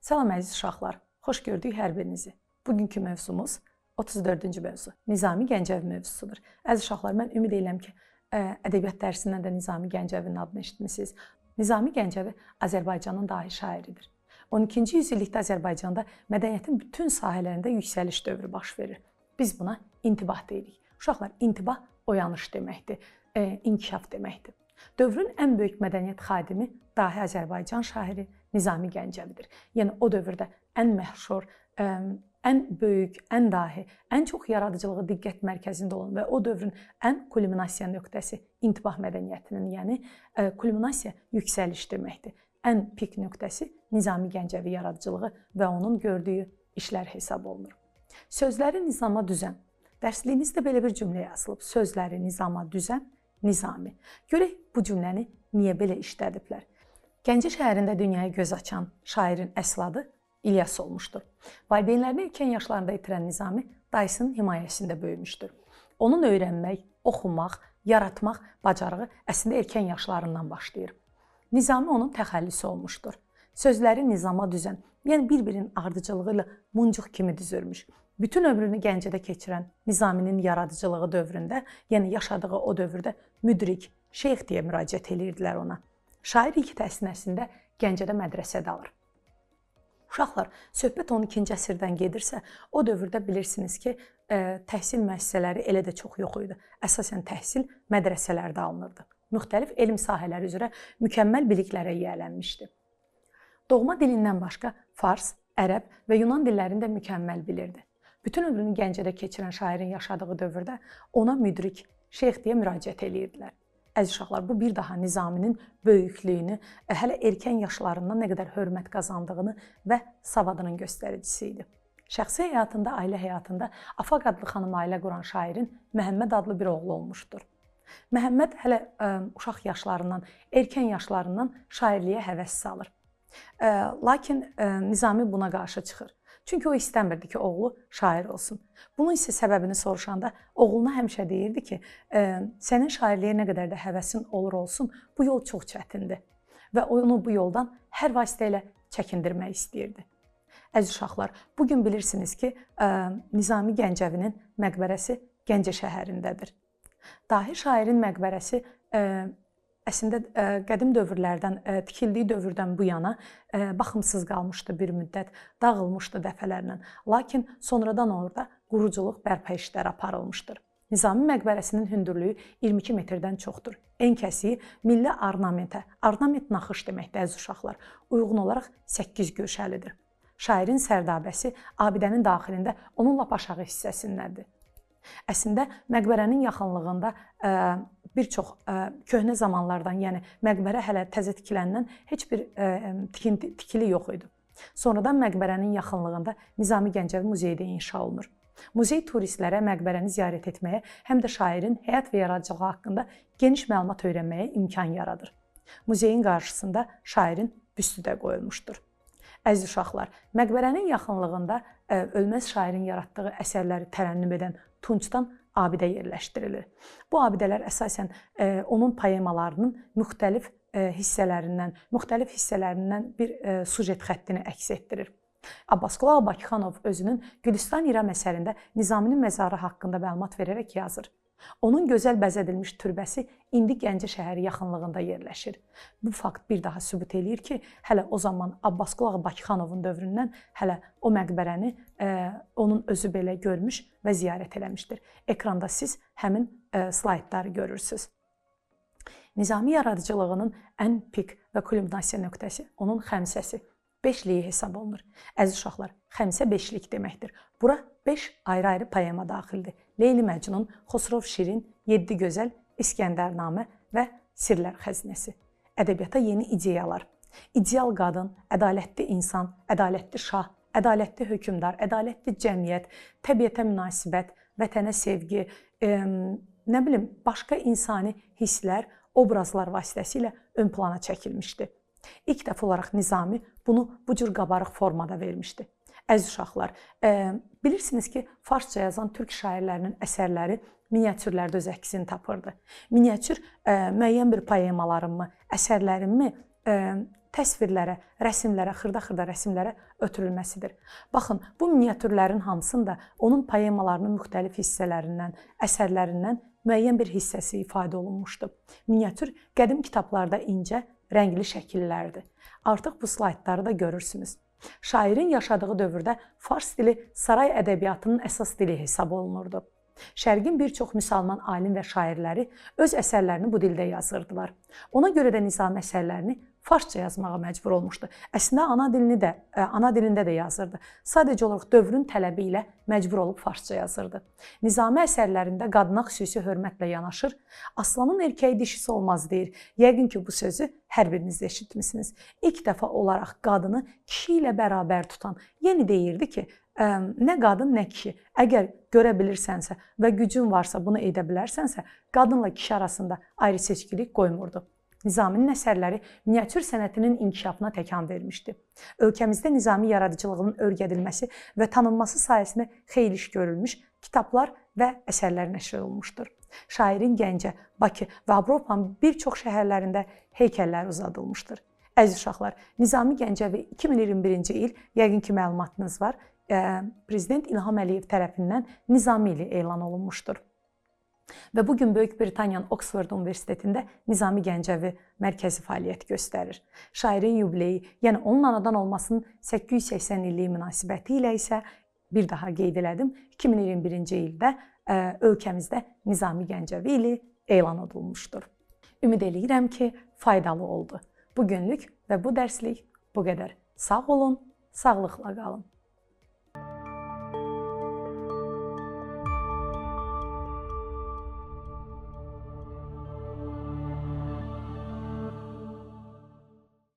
Salam əziz uşaqlar, xoş gördük hər birinizi. Bugünkü mövzumuz 34-cü mövzu, Nizami Gəncəvi mövzusudur. Əziz uşaqlar, mən ümid edirəm ki, ədəbiyyat dərsindən də Nizami Gəncəvinin adını eşitmisiniz. Nizami Gəncəvi Azərbaycanın dahi şairidir. 12-ci yüzillikdə Azərbaycanda mədəniyyətin bütün sahələrində yüksəliş dövrü baş verir. Biz buna intibah deyirik. Uşaqlar, intibah oyanış deməkdir, inkişaf deməkdir. Dövrün ən böyük mədəniyyət xadimi dahi Azərbaycan şairi Nizami Gəncəvidir. Yəni o dövrdə ən məşhur, ən böyük, ən dahi, ən çox yaradıcılığı diqqət mərkəzində olan və o dövrün ən kulminasiya nöqtəsi intibah mədəniyyətinin, yəni kulminasiya yüksəliş deməkdir. Ən pik nöqtəsi Nizami Gəncəvi yaradıcılığı və onun gördüyü işlər hesab olunur. Sözləri nizama düzən. Dərsliyimizdə belə bir cümlə yazılıb. Sözləri nizama düzən Nizami. Görək bu cümləni niyə belə işlədiblər? Gəncə şəhərində dünyaya göz açan şairin əsl adı İlyas olmuşdur. Valideynlərini erkən yaşlarında itirən Nizami dayısının himayəsində böyümüşdür. Onun öyrənmək, oxumaq, yaratmaq bacarığı əslində erkən yaşlarından başlayır. Nizami onun təxəllüsü olmuşdur. Sözləri nizama düzən, yəni bir-birinin ardıcılığı ilə muncuq kimi düzülmüş. Bütün ömrünü Gəncədə keçirən Nizaminin yaradıcılığı dövründə, yəni yaşadığı o dövrdə müdrik, şeyx deyə müraciət edirdilər ona. Şair ilk təhsilini əslində Gəncədə mədrəsədə alır. Uşaqlar, söhbət 12-ci əsrdən gedirsə, o dövrdə bilirsiniz ki, təhsil müəssisələri elə də çox yox idi. Əsasən təhsil mədrəsələrdə alınırdı. Müxtəlif elm sahələri üzrə mükəmməl biliklərə yiyələnmişdi. Doğma dilindən başqa fars, ərəb və yunan dillərini də mükəmməl bilirdi. Bütün ömrünü Gəncədə keçirən şairin yaşadığı dövrdə ona müdrik, şeyx deyə müraciət edirdilər. Əziz uşaqlar, bu bir daha Nizaminin böyüklüyünü, hələ erkən yaşlarından nə qədər hörmət qazandığını və savadının göstəricisi idi. Şəxsi həyatında, ailə həyatında Afaq adlı xanım ailə quran şairin Məhəmməd adlı bir oğlu olmuşdur. Məhəmməd hələ uşaq yaşlarından, erkən yaşlarından şairliyə həvəs salır. Lakin Nizami buna qarşı çıxır. Çünki o istəmirdi ki, oğlu şair olsun. Bunun isə səbəbini soruşanda oğluna həmişə deyirdi ki, sənin şairliyə nə qədər də həvəsin olur olsun, bu yol çox çətindir. Və onu bu yoldan hər vasitə ilə çəkindirmək istəyirdi. Əziz uşaqlar, bugün bilirsiniz ki, Nizami Gəncəvinin məqbərəsi Gəncə şəhərindədir. Dahi şairin məqbərəsi əslində qədim dövrlərdən, tikildiyi dövrdən bu yana baxımsız qalmışdı bir müddət, dağılmışdı dəfələrlə. Lakin sonradan orada quruculuq bərpa işləri aparılmışdır. Nizami məqbərəsinin hündürlüyü 22 metrdən çoxdur. En kəsiyi milli ornamentə, ornament naxış deməkdir əziz uşaqlar, uyğun olaraq 8 güşəlidir. Şairin sərdabəsi abidənin daxilində onun lap aşağı hissəsindədir. Əslində məqbərənin yaxınlığında bir çox köhnə zamanlardan, yəni məqbərə hələ təzə tikiləndən heç bir tikili yox idi. Sonradan məqbərənin yaxınlığında Nizami Gəncəvi muzeyi də inşa olunur. Muzey turistlərə məqbərəni ziyarət etməyə, həm də şairin həyat və yaradıcılığı haqqında geniş məlumat öyrənməyə imkan yaradır. Muzeyin qarşısında şairin büstü də qoyulmuşdur. Əziz uşaqlar, məqbərənin yaxınlığında ölməz şairin yaratdığı əsərləri tərənnüm edən tuncdan abidə yerləşdirilir. Bu abidələr əsasən onun poemalarının müxtəlif hissələrindən bir sujet xəttini əks etdirir. Abbasqulu Ağa Bakıxanov özünün Gülüstan İrəm əsərində Nizaminin məzarı haqqında məlumat verərək yazır. Onun gözəl bəzədilmiş türbəsi indi Gəncə şəhəri yaxınlığında yerləşir. Bu fakt bir daha sübut eləyir ki, hələ o zaman Abbasqulu Ağa Bakıxanovun dövründən hələ o məqbərəni onun özü belə görmüş və ziyarət eləmişdir. Ekranda siz həmin slaydları görürsünüz. Nizami yaradıcılığının ən pik və kulminasiya nöqtəsi onun xəmsəsi, beşliyi hesab olunur. Əziz uşaqlar, xəmsə beşlik deməkdir. Bura 5 ayrı-ayrı poema daxildir. Leyli Məcnun, Xosrov Şirin, Yeddi Gözəl, İskəndərnamə və Sirlər Xəzinəsi. Ədəbiyyata yeni ideyalar. İdeal qadın, ədalətli insan, ədalətli şah, ədalətli hökmdar, ədalətli cəmiyyət, təbiətə münasibət, vətənə sevgi, nə bilim, başqa insani hisslər, obrazlar vasitəsilə ön plana çəkilmişdi. İlk dəfə olaraq Nizami bunu bu cür qabarıq formada vermişdi. Əziz uşaqlar, bilirsiniz ki, farsça yazan türk şairlərinin əsərləri miniatürlərdə öz əksini tapırdı. Miniatür müəyyən bir poemalarımı, əsərlərimi təsvirlərə, rəsimlərə, xırda-xırda rəsimlərə ötürülməsidir. Baxın, bu miniatürlərin hamısında onun poemalarının müxtəlif hissələrindən, əsərlərindən müəyyən bir hissəsi ifadə olunmuşdu. Miniatür qədim kitablarda incə, rəngli şəkillərdir. Artıq bu slaydları da görürsünüz. Şairin yaşadığı dövrdə fars dili saray ədəbiyyatının əsas dili hesab olunurdu. Şərqin bir çox müsəlman alim və şairləri öz əsərlərini bu dildə yazırdılar. Ona görə də Nizami əsərlərini farsça yazmağa məcbur olmuşdu. Əslində ana dilini də ana dilində də yazırdı. Sadəcə olaraq dövrün tələbi ilə məcbur olub farsça yazırdı. Nizami əsərlərində qadına xüsusi hörmətlə yanaşır. Aslanın erkəyi dişisi olmaz deyir. Yəqin ki, bu sözü hər biriniz eşitmisiniz. İlk dəfə olaraq qadını kişi ilə bərabər tutan, yəni deyirdi ki, nə qadın, nə kişi. Əgər görə bilirsənsə və gücün varsa bunu edə bilərsənsə, qadınla kişi arasında ayrı seçkilik qoymurdu. Nizaminin əsərləri miniatür sənətinin inkişafına təkan vermişdi. Ölkəmizdə Nizami yaradıcılığının öyrədilməsi və tanınması sayəsində xeyli iş görülmüş, kitablar və əsərlər nəşr olunmuşdur. Şairin Gəncə, Bakı və Avropanın bir çox şəhərlərində heykəlləri uzadılmışdır. Əziz uşaqlar, Nizami Gəncəvi 2021-ci il, yəqin ki məlumatınız var, Prezident İlham Əliyev tərəfindən Nizami ili elan olunmuşdur. Və bu gün Böyük Britaniyanın Oksford Universitetində Nizami Gəncəvi mərkəzi fəaliyyət göstərir. Şairin yubileyi, yəni onun anadan olmasının 880 illiyi münasibəti ilə isə bir daha qeyd elədim, 2021-ci ildə ölkəmizdə Nizami Gəncəvi ili elan olunmuşdur. Ümid eləyirəm ki, faydalı oldu. Bugünlük və bu dərslik bu qədər. Sağ olun, sağlıqla qalın.